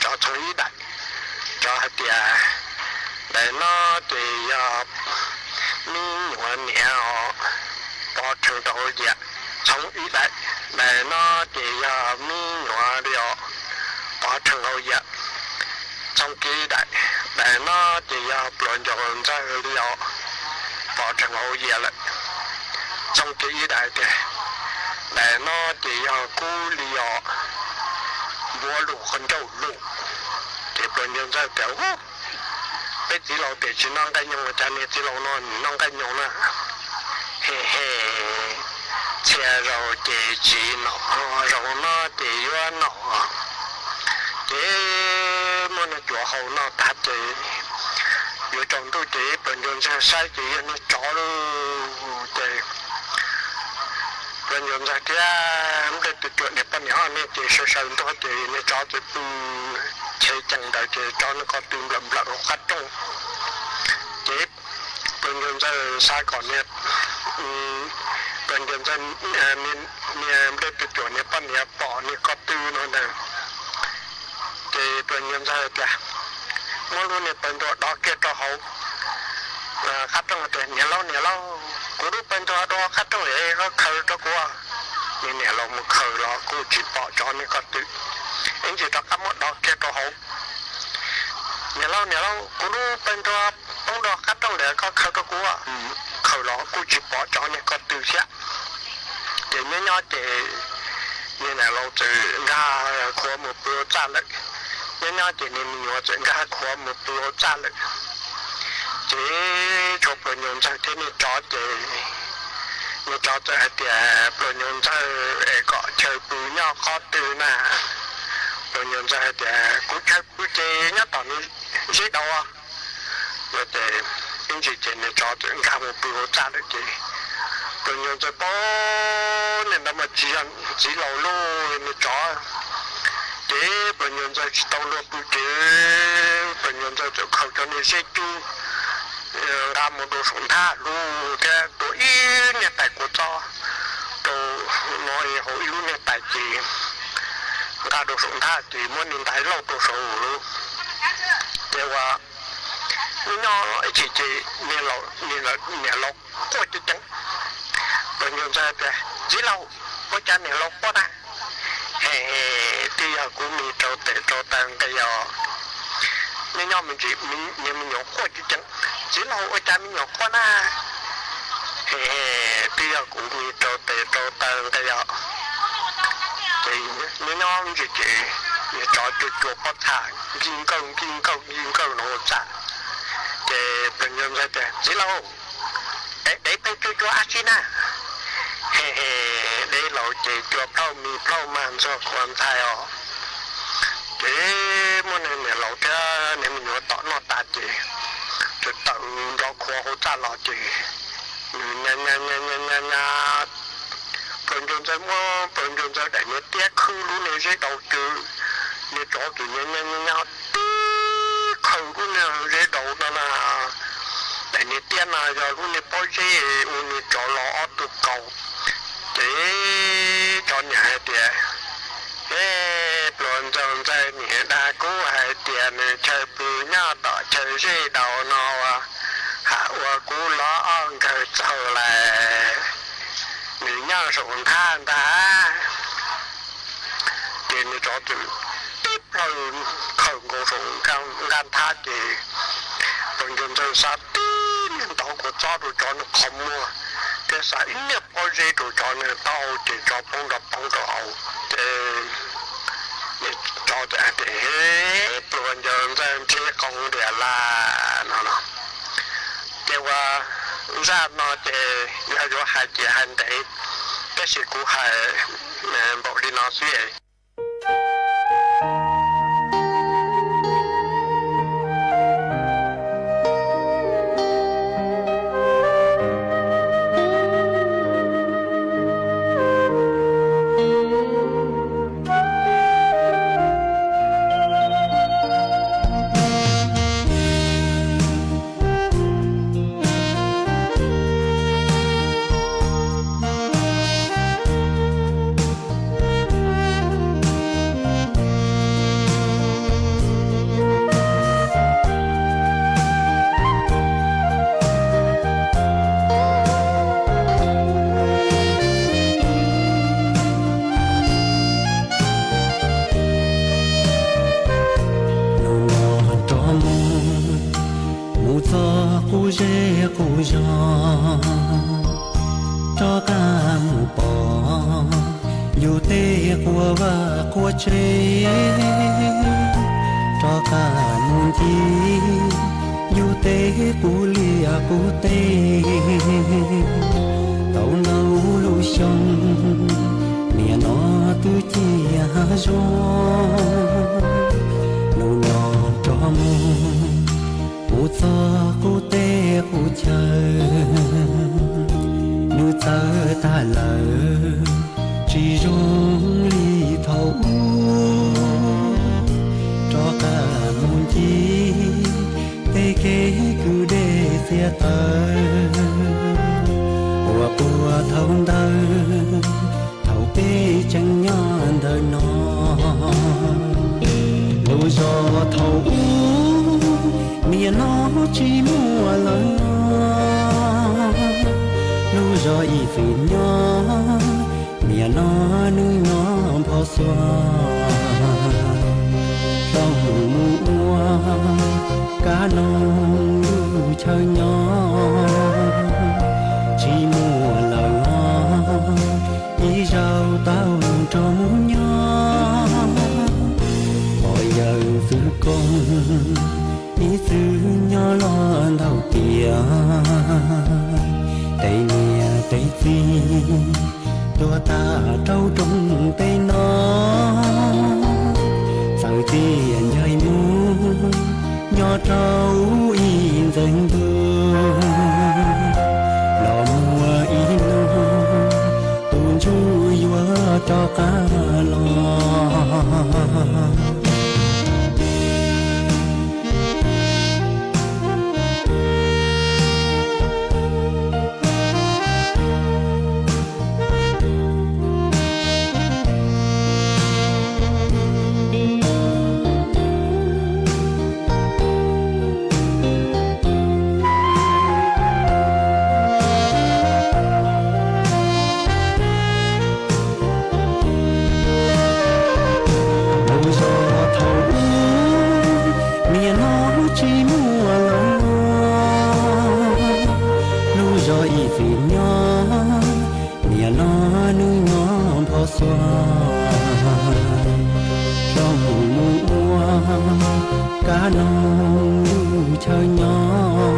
tsov txhoov ib daim. Tsov hais tias, daim no ces yog me nyuam niam os, pov rhees rau hauv yias. Txhoov ib daim, daim no ces yog me nyuam li os, pov rhees hauv yias. Txhoov kiag ib daim, daim no ces yog Pluas Ncaus Ntxawg li os, pov rhees hauv yias lawm. Txhoov kiag ib daim tias, daim no ces yog kuv li os, npuab lus qhov ncauj lus. Ces Pluas Ncaus Ntxawg tias, peb txiv laus tias tsis noj nqaij nyoos, cas niag txiv laus no noj nqaij nyoos na. He he, txhia zaus ces tsis noj, zaus no ces yuav noj. Ces muab niag cuam hau noj tag ces yuav tsaus ntuj ces Pluas Ncaus Ntxawg saib ces yog niag tsov lauj. Ces Pluas Ncaus Ntxawg thiab nplej tus cuam niag poj niam ob niag ces sawv sawv ntuag ces niag tsov txawm pw chev cees ntawd ces tsov niag ko tw nplawm nplawm hauv qab rooj. Ces Pluas Ncaus Ntxawg xav kom niag, Pluas Ncaus Ntxawg, niag nplej tus cuam niag poj niam pom niag ko tw no ntag. Ces Pluas Ncaus Ntxawg tias, muab lub niag pawg ntuag dov kiag rau hauv qab rooj tias, niam laus, niam laus, kuv lub pawg ntuag dov qab rooj es koj khaws rau kuv. Niag niam laus mus khaws los kuj tsis pom tsov niag ko tw. Ib ntsis rov qab muab dov kiag rau hauv. Niam laus, niam laus, kuv lub pawg ntuag poob dov qab rooj lawm, koj khaws rau kuv. Khaws los kuj tsis pom tsov niag ko tw thiab. Ces nyob nyob ces niag niam laus txawm nkag khuav mus pw hauv txaj lawm. Nyob nyob ces niag me nyuam txawm nkag khuav mus pw hauv txaj lawm. Ces tshuav Pluas Ncaus Ntxawg thiab niag tsov ces niag tsov txawm hais tias, Pluas Ncaus Ntxawg, es kom chaw pw nyob qhov twg na? Pluas Ncaus Ntxawg hais tias, kuv chaw pw ces nyob tom niag zeb daus. Ces ib ntsis ces niag tsov txawm nkag mus pw hauv txaj lawm ces Pluas Ncaus Ntxawg paub niag ntawd mas tsis yog txiv laus lauj, niag tsov. Ces Pluas Ncaus Ntxawg tsis tau luag pw ces Pluas Ncaus Ntxawg txawm khaws cov niag zeb cub nqa mus rau saum nthab lug thiab tua ib niag tais kua txob rau no hauv ib lub niag tais ces nqa rau saum nthab ces muab niag ntais lauj rau saum lub. Ces ua nyob ib chim ces niam laus quaj ceev ceev. Pluas Ncaus Ntxawg tias, txiv laus, ua cas niam laus quaj na? He, twb yog kuv mis rau tes rau taw nqis os. Nyob nyob me ntsis niag me nyuam quaj tsis ceev, txiv laug ua cas me nyuam quaj na? He, twb yog kuv me rau tes rau taw nqi os. Ces nyob nyob me ntsis ces niag tsov cuag cuag pob txha nkij nkawj nkij nkawj nkij nkawj no txaj. Ces pog Ncuj Ntxawg tias, Txiv laug, deb peb cuag cuag ab tsi na? He he, deb laus ces cuag plauj mi plauj mas ntxuag qhua ntxhais os. Ces muaj niag niam laus thiab niag me nyuam tom noj tas ces txawm tawm nrov qhuav hauv txaj los ces nws nyas nyas nyas nyas nyas, pog Ncuj Ntxawg muab pog Ncuj Ntxawg daim niag tiab khwb lub niag zeb daus ces niag tsov txawm nyas nyas nyas nyas tib qhawv lub niag zeb daus no na. Daim niag tiab no yog lub niag pob zeb ua niag tsov los ob tug kaus. Ces tsov niam hais tias, E, pluas ntxaug ntxawg niam dag kuv hais tias nws chaw pw nyob tom chaw zeb daus no, ha ua kuv los ob nkawg txaug lawm, nws nyob saum nthab ntag. Ces niag tsov txawm tib plhaw khawm nkaus saum nqaj nthab ces pog Ncuj Ntxawg xa tib niag ntov kua txob rau tsov nws qhov muag thiab xa ib niag pob zeb rau tsov nws taub hau ces tsov poob rau poob rau hauv. Ces niag tsov tias, Pluas Ncuj Ntxawg ntsib qoo diam lawm no no. Ces ua zaj no ces yog yuav hais ces hais ntev, tab sis kuv hais npaum li no xwb. Hnub no rov mus, mus txog qub zej qub zog, rov qab mus pom yus tej quav vaj quav tsev, rov qab mus ncig yus tej qub liaj qub teb. Tau ntau lub xyoo, nim no twb ciaj hav zoov, hnub no rov mus, mus txog qub teb qub chaw, nws txawv tag lawm, tsis zoo li thaum ub. Rov qab mus ncig tej kev kwv dej txiag taw, uas puag thaum ntawd, thaum peb tseem nyob ntawm no. Lub zos thaum ub, nim no tsis muaj lawm. Lub zos ib txwm nyob, nim no nws nyob npho xuas. Dhau mus ua kab noog lub chaw nyob, tsis muaj lawm os, ib zaug tau rov mus nyob. Pog yawg txwv koog ib txwm nyob los ntau tiam, tej niam tej txiv tuag tag rau rooj tej no, txawm tias ncaim mus nyob rau ib ntxwg ntuj, los muaj ib hnub tus ntsuj yuav rov qab los. Txiv nyob, niam los nws nyob npho xuas, zoo mus ua kab noog lub chaw nyob,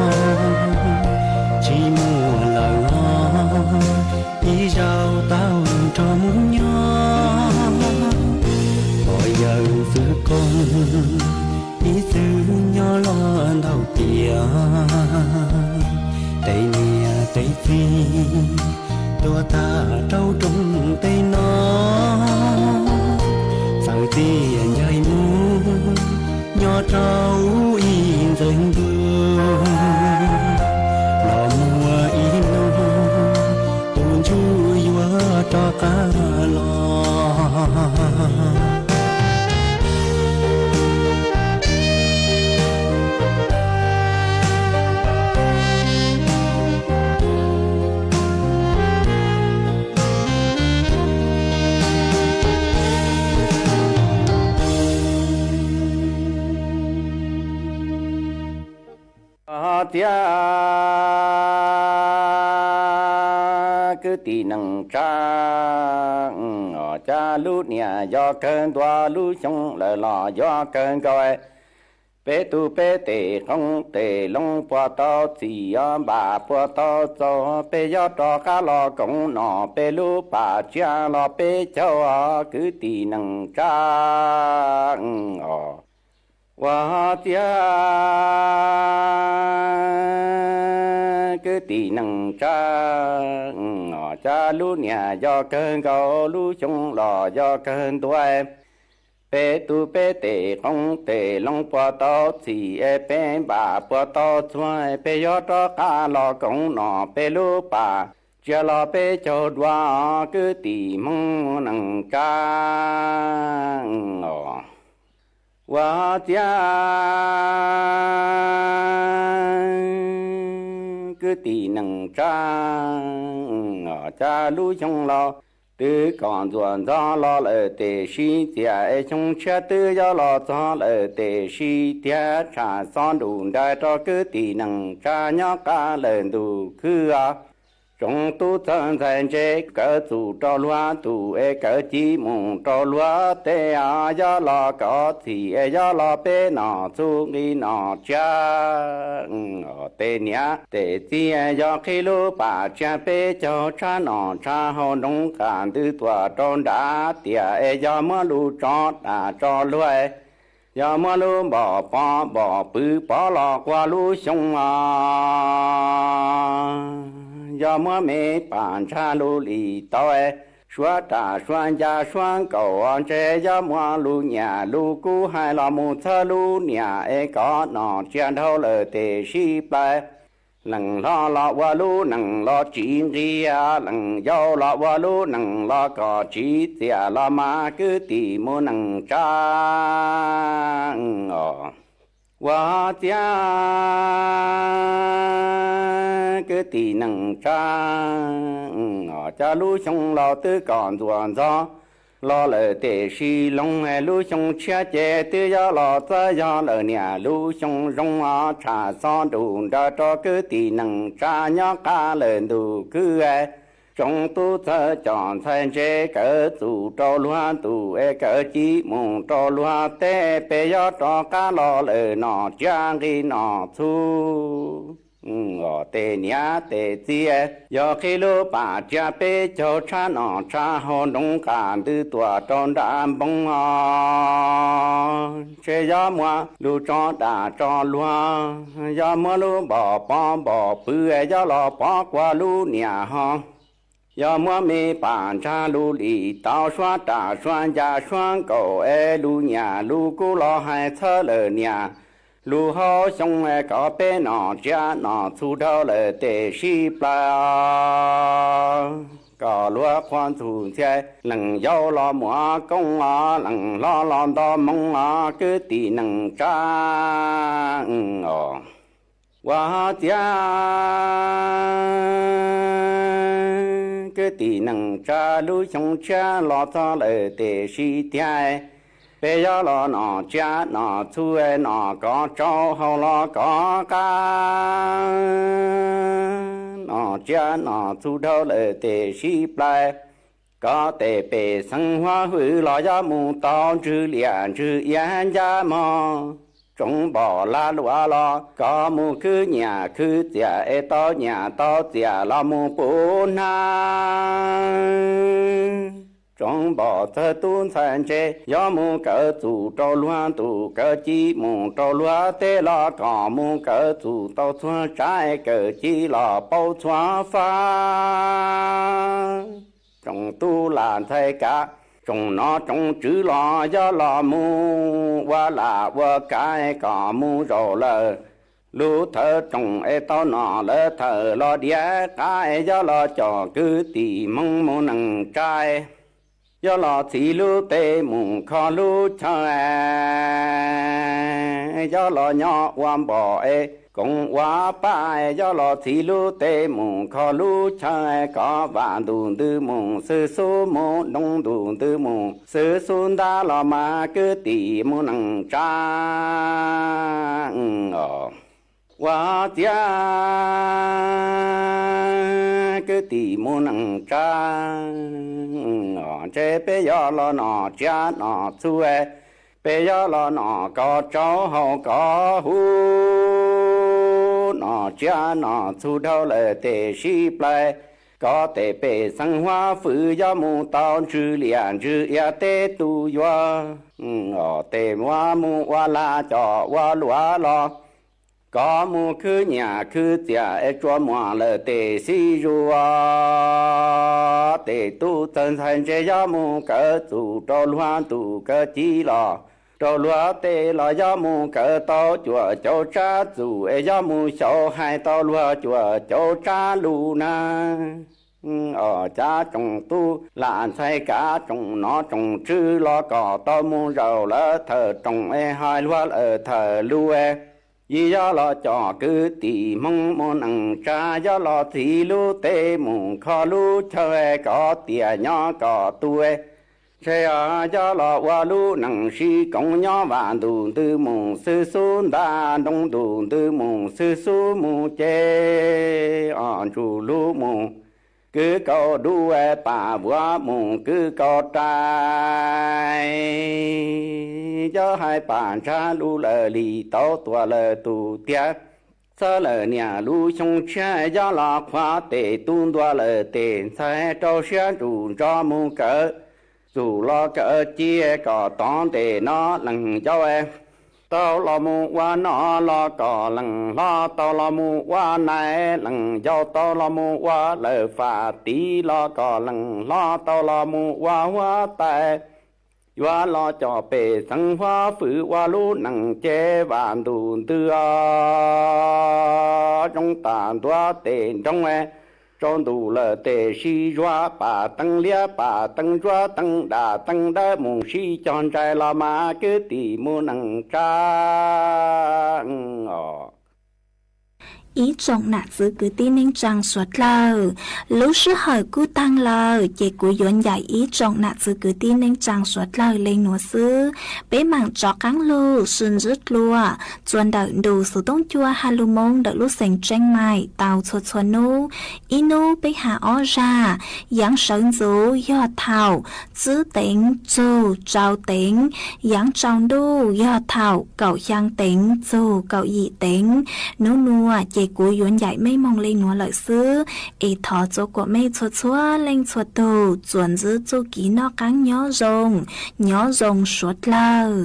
tsis muaj lawm os, ib zaug tau nrog mus nyob, pom yawm txwv koog ib txwv nyob los ntau tiam, tej niam tej txiv tuag tag rau rooj teb no, txawm tias ncaim mus nyob rau ib ntxeev ntuj, los muaj ib hnub tus ntsuj yuav rov qab los. Txiv, kwv tij neej tsa, os, cas lub niam yog kawg ntua, lub xyoo lawm los yog kawg nkaus. Peb tub peb tes qoob tes loo puas tau txhim, os, npam puas tau txaus, peb yuav rov qab los koom nom peb lub pam tsiaj los peb caug, os, kwv tij neej tsa, os. Ua txiv, kwv tij neej tsa, os, cas lub niam yog kawg nkaus, lub xyoo los yog kawg ntua. Peb tub peb tes qoob tes loo puas tau txhim, es peb npam puas tau txaus, peb yuav rov qab los koom nom peb lub pam tsiaj los peb caug dua, os, kwv tij Hmoob neej tsa, os. Ua txiv, kwv tij neej tsa, os, cas lub xyoo los twb kom ntxuam ntxog los lawm tes sib txias, es xyoo tshiab twb yuav los txog lawm tes sib tiag, tsham xob nruj nrais rau kwv tij neej tsa nyob qab lawm ntuj khwb, os. Tsoom tub txawj ntxhais ntse kawv txuj rau luag ntuj, es kawv ci mus rau luag teb, os, yuav los kov txhim, es yuav los peb nom txhub nqi nom tsiaj, os, tej niam tej txiv, yog qhib lub pam tsiaj peb caug, tshab nom tshab hau nroov qab ntws tuaj rau nram tiaj, es yog muab lub tsov dam tso luag, yog muab lub npom pov npom pw pov los qua lub xyoo, os, yog muab me pam ntsaj lub lis tau, suab ram suab ncas suab nkaum, ntshe yog muab lub nyiam lub kub hais los mus txhawb lub niam, es kov nom tsiaj dhau lawm tes sib plais. Leej hlob los ua lub neej los tsis nqig, leej yau los ua lub neej los kom tsis txias, los mas kwv tij Hmoob neej tsa, os. Ua txiv, kwv tij neej tsa, os, cas lub xyoo los twb kom ntxuam ntxog los lawm tes sib loog, lub xyoo tshiab ces twb yuav los txog yog lawm niam, lub xyoo zoo, os, tsham xob nruj nrais rau kwv tij neej tsa nyob qab lawm ntuj khwb. Tsoom tub txawj coj ntxhais ntse kawv txuj rau luag ntuj, es kawv ci mus rau luag teb, peb yuav rov qab los lawm nom tsiaj nqi nom txhub, os, tej niam tej txiv, yog qhib lub pam tsiaj peb caug, tshab nom tshab hau nroov qab ntws tuaj rau nram npoo, os, ntshe yog muab lub tsov dam tso luag, yog muab lub npom pov npom pw, yuav los pov qua lub niam ho, yog muab me pam ntsaj lub lis tau, suab ram suab ncas suab nkaum, es lub nyiam lub kub los hais txhawb lawm niam, lub hauv xyoo, es kom peb nom tsiaj nom txhub dhau lawm tes sib plais, kom luag qhuab ntxhub ntxhias, leej yau los muab koob, os, leej hlob los nto moo, os, kwv tij neej tsa, os. Ua txiv, kwv tij neej tsa, lub xyoo tshiab los txog lawm tes sib tiag, peb yuav los nom tsiaj nom txhub, nom kov tsau hau los kov qab, nom tsiab no txhub dhau lawm tes sib plais, kov tes pem xeev huab hwm los yuav mus tau ntswg liam ntswg iav ncaj mog. Tsoov npom lag luav los kov mus khwb nyiam khwb txiam es tau nyiam tau txiam los mus puv hnab. Tsoov npom txawg tub ntxhais ntse yuav mus kawm txum rau luag ntuj kawm ci mus rau luag teb los kom mus kawm txum tau txhua tsav es kawm ci los paub txhua fab. Tsoom tub lam ntxhais kav, tsoom nom tsoom tswv los yuav los mus ua lam ua kav kom mus zaum lawm lub thawv tsoom es tau nom lawv thawm los diav qab es yuav los com kwv tij Hmoob mus neej tsa, yuav los txhiv lub teb mus kho lub chaw, yuav los nyob ua npom es koom ua pab, yuav los txhiv lub teb mus kho lub chaw, kov vam ntuj ntws mus xwb xub mus, nroo ntuj ntws mus xwb xub ntab los mas kwv tij mus neej tsa. Ua txiav kwv tij mus neej tsa, ntshe peb yuav los nom tsiab nom txhub, peb yuav los nom koj tsaub hau koj huv, nom tsiab nom txhub dhau lawm tes sib plais, kov tes pem xeev huab hwm yuav mus tau ntswg liam ntswg iav teb tus yuav, tes muab mus ua lag com ua luav los kov mus khwb nyiam khwb txiam es tsuas muaj lawm tes sib zuav. Tes tub txawg ntxhais ntse yuav mus kawm txum rau luag ntuj kawm ci los rau luag teb los yuav mus kawm tau cuam cauv tsab txum es yuav mus xyaum hais tau luag cuam cauv tsab lus na. Os, cab tsoom tub lam ntxhais kav, tsoom nom tsoom tswv los kom tau mus zaum lawv thawm rooj es hais luag lawv thawm lus, yij yuav los com kwv tij Hmoob mus neej tsa, yuav los txhiv lub teb mus kho lub chaw, kov tiam nyob kom tu, ntshe yuav los ua lub neej sib koom, nyob vam ntuj ntws mus xwb xub ntab, nroo ntuj ntws mus xwb xub mus ces, os, ntsuj lub mus kwv kaus dub, pam vuav mus kwv kaus rais, yuav hais pam ntsab lus lawm li tau tuag lawm tus tiag. Txhawb lawm niam lub xyoo tshiab, yuav los qhuav tes tub ntua lawm tes ntxhais, rau siab ntsug ntso mus kawm txum los kawm ci, kom tov ntej no leej yau tau los mus ua noj, los kom leej hlob tau los mus ua nais, leej yau tau los mus ua lawm fam tiv, los kom leej hlob tau los mus ua huab tais, yuav los com pem xeev huab hwm ua lub neej ces vam ntuj ntws os, zoo tam ntua tes nroo, tsaus ntuj lawm tes sib zuav, pam teeb liab pam teeb ntsuab, teeb dam teeb dawb, mus sib cog ntsais los mas kwv tij mus neej tsa. Ib tsoom nam txwv kwv tij neej tsaa suav dlawg, lub sij hawm kuj taag lawm ces kuv yuav ncaim ib tsoom nam txwv kwv tij neej tsaa suav dlawg le nuav xwb. Peb maam rov qaab lug sib ntsib dlua txuas ntawm ntu xuv tooj cua ha lug moo ntawm lub xeev Tseeb Maim tau txhua txhua nub. Ib nub peb has ob zag: yaav sawv ntxuv yog thaum tsib teev txug rau teev, yaav tsaus ntuj yog thaum kaum xyaa teev txug kaum yim teev. Nub nuav ces kuv yuav ncaim mej moog le nuav lawm xwb, es thov txua kuam mej txhua txhua leej txhua tug txuas ntsib txuj kev noj qaab nyob zoo, nyob zoo suav dlawg.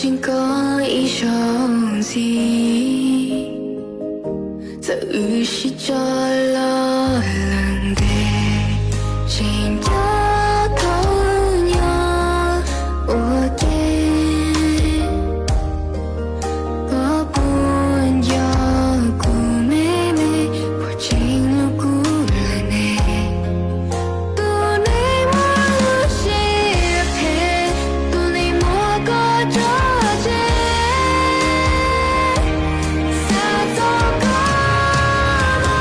Tseem koj ib zaug ntxiv, txawm wb sib tso los lawm ntev, tseem nco thaum nyob ua ke. Koj puas nco kuv me me, puas tseem hlub kuv lawm ne? Tus neeg muaj lub siab phem, tus neeg muab koj tso tseg. Xav txog koj no,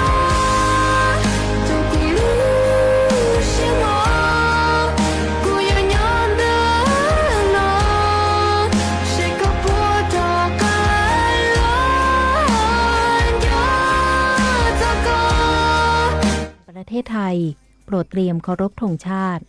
rau kuv lub siab mos, kuv yuav nyob ntawm no, seb koj puas rov qab los nco txog koj. ประเทศไทย โปรดเตรียมเคารพธงชาติ